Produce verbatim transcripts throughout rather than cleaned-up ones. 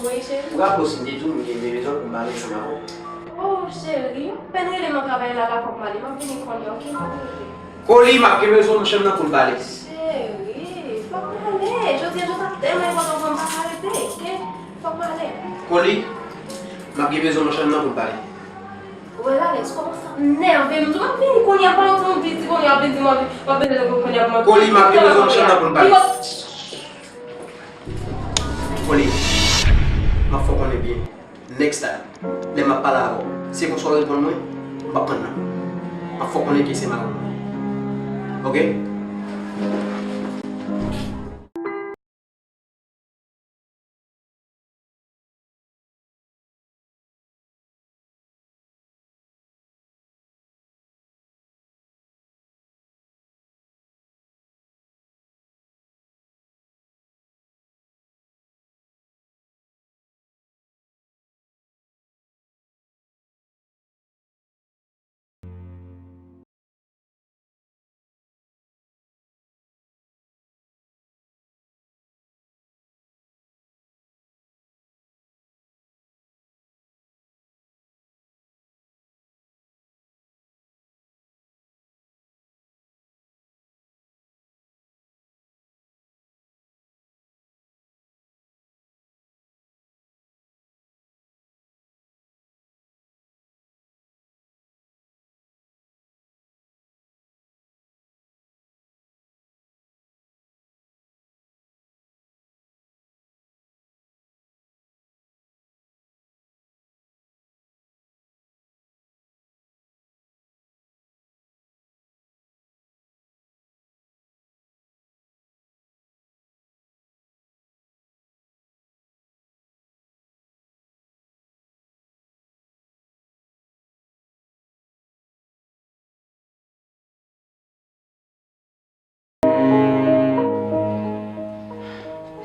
Wi, cheri. Ou raple w si m te di w m gen de rezon pou m pale ansanm avè w? Oh, cheri, ou pèn rele m nan travay la, la fòk m ale. M ap vini kounye a, oke? M ap rele. Koli, m ap gen bezwen w nan chanm nan pou n pale. Cheri, fòk m ale. Jodi a, jodi a tèlman enpòtan pou mwen, m pa ka rete, oke? Fòk m ale. Koli, m ap gen bezwen w nan chanm nan pou n pale. Wè, Alex, kòmanse ap nève m. M di w m ap vini kounye a, pa yon ti moun piti kounye a, ap vin di m w ap vin, w ap vin kounye a pou mwen. Koli, m ap gen bezwen w nan chanm nan pou n pale. Koli, m ap fè w konnen byen. Next time, lè m ap pale avè w, se konsa w reponn mwen, m p ap pran nan. M ap fè w konnen ke se madanm mwen. Oke?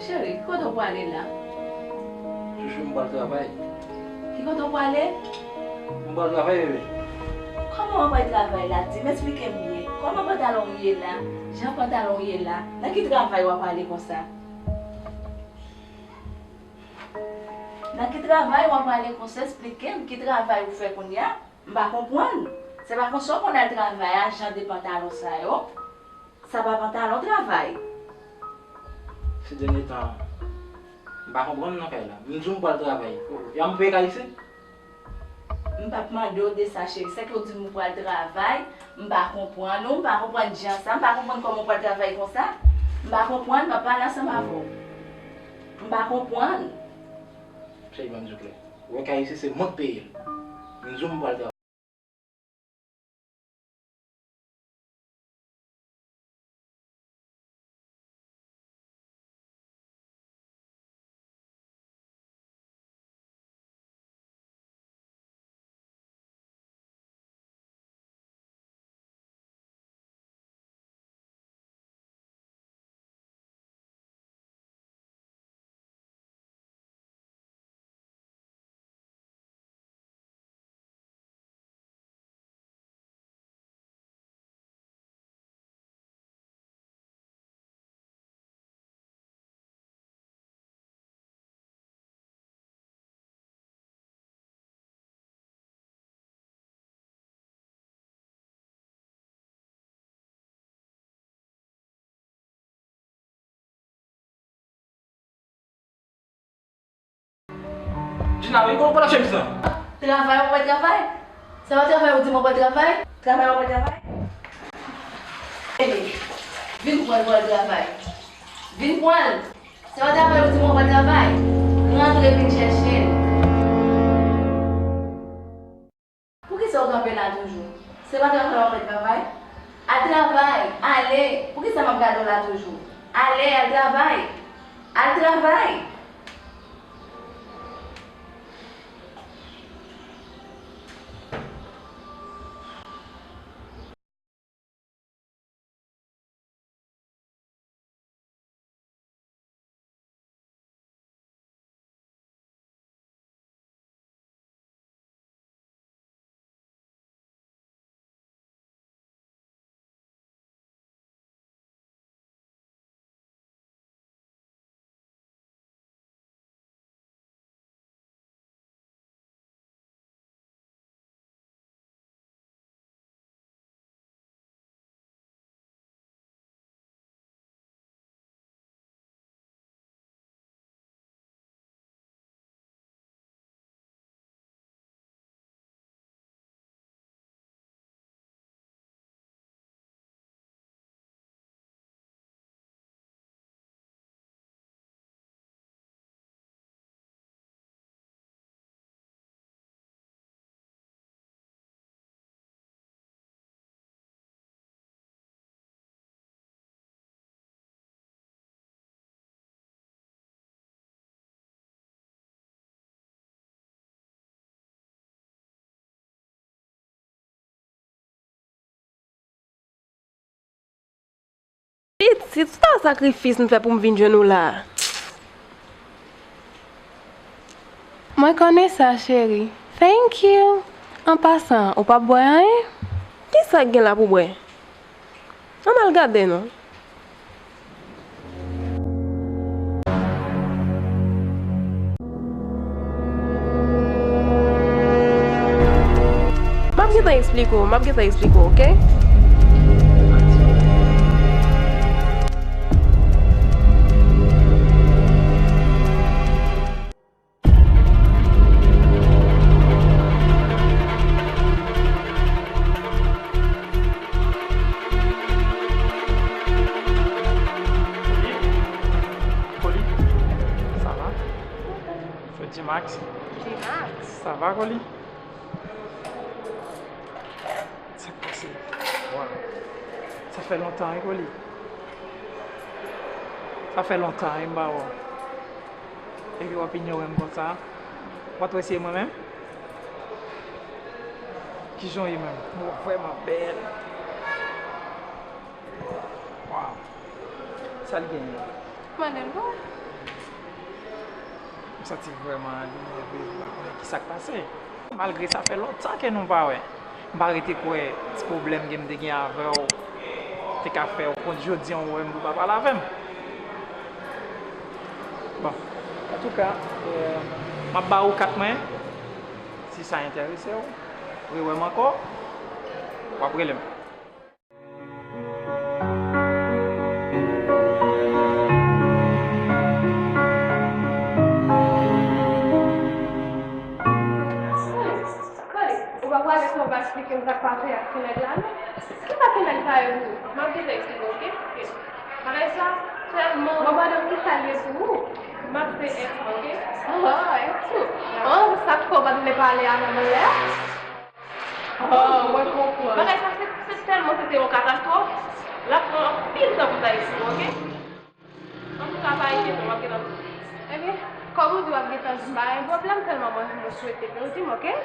Cheri, ki kote w prale la? Chouchou, m pral travay. Ki kote w prale? M pral travay, bebe. Kòman w pral travay la? Di m, eksplike m byen. Kòman pantalon w ye la? Jan pantalon w ye la? Nan ki travay w ap ale konsa? Nan ki travay w ap ale konsa? Eksplike m ki travay ou fè kounye a? M pa konprann. Se pa konsa w konn al travay a, jan de pantalon sa yo? Sa pa pantalon travay. Ces derniers temps, m pa konprann nan kay la. M di w m pral travay. Ya m peye kay isit? M p ap mande w de sa, cheri. Sèke w di m ou pral travay, m pa konprann ou, m pa konprann jan sa, m pa konprann kòman w pral travay konsa. M pa konprann, m ap pale ansanm avè w. M pa konprann. Cheri, ban m di w klè. Ou wè kay isit, se mwen k peye l. M di w m pral travay. Gina, men kòman w pral ak chemiz lan? Travay, w ap travay? Se pa travay ou di m w ap travay? Travay, w ap travay? Ebe, vin pran l, pran l travay. Vin pran l. Se pa travay ou di m w ap travay? Rantre vin chèche l. Poukisa w kanpe la toujou? Se pa travay w ap travay? Al travay! Ale! Poukisa m ap gade w la toujou? Ale, al travay! Al travay! Se tout sa sakrifis m fè pou m vin jwenn ou la. Mwen konnen sa, cheri. Thank you. An pasan, ou p ap bwè anyen? Kisa k gen la pou bwè? Ann al gade non. M ap gentan eksplike w, m ap gentan eksplike w, oke? Koli, Koli, sa va? Fè G-Max. G-Max. Sa va, Koli? Sa k pase? Waw. Sa fè lontan, wi, Koli. Sa fè lontan, wi, m pa wè w. Epi w ap inyore m konsa. W pa twè se mwen menm? Kijan w ye menm? Ou vrèman bèl. Waw. Sa l genyen? Mande l non. M santi vrèman li nève, m pa konnen ki sa k pase. Malgre sa fè lontan ke nou pa wè. M pa rete kwè ti pwoblèm ke m te gen avè w te ka fè w kont jodi a w wè m pou pa pale avè m. Bon, antouka, euh, m ap ba ou kat mwen. Si sa enterese w, rewè m ankò, w ap rele m. Kòlèg, ou pa prale san w pa eksplike m sa k pase ak ti nèg la, non? Kisa ti nèg sa ye pou ou? M ap gentan eksplike w, oke? Oke. Bagay sa, tèlman. Bon, madanm, kisa l ye pou ou? M ap se èks mwen, oke? Oh, èks ou? Oh, sa k fè w pa t vle pale avè m anlè a? Oh, mwen konprann. Bagay sa, se, se tèlman se te yon katastwòf. L ap pran anpil tan pou l ta eksplike, oke? Antouka, pa enkyete w, w ap gentan jwenn. Ebyen, kòm ou di w ap gentan jwenn, pa gen pwoblèm, sèlman mwen, mwen swete ke w di m, oke?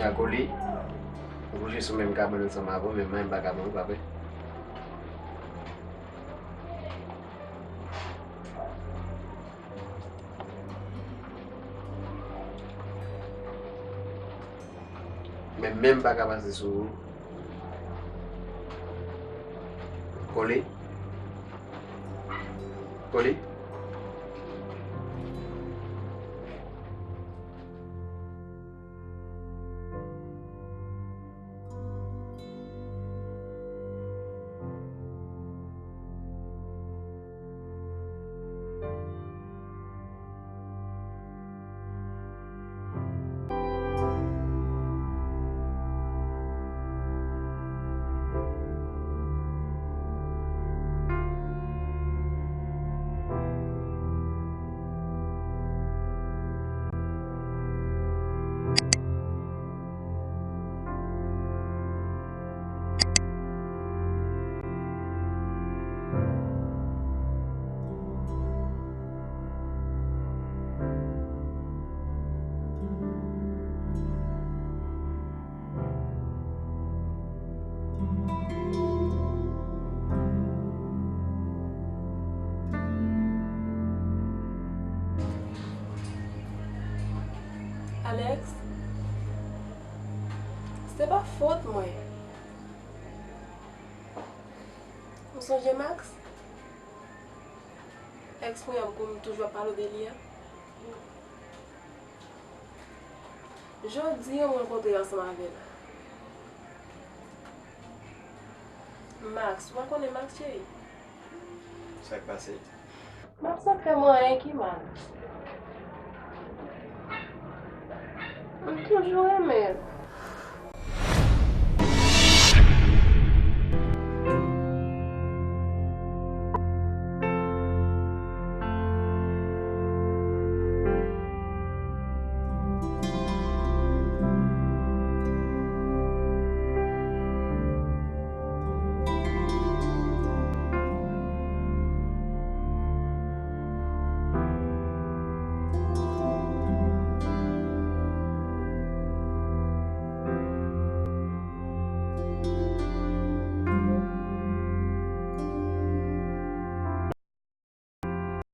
A Koli, m kouche sou menm kabann ansanm avè w, men mwen m pa ka pran w, pa vre? Men men m pa ka pase sou ou. Koli. Koli. Alex, se pa fòt mwen. Ou sonje Max? Èks mwen an, m toujou ap pale w de li a. Jodi a, m rankontre ansanm avè l. Max, ou pa konnen Max, cheri? Sa k pase? Max ap fè mwen anyen ki mal. M toujou renmen l.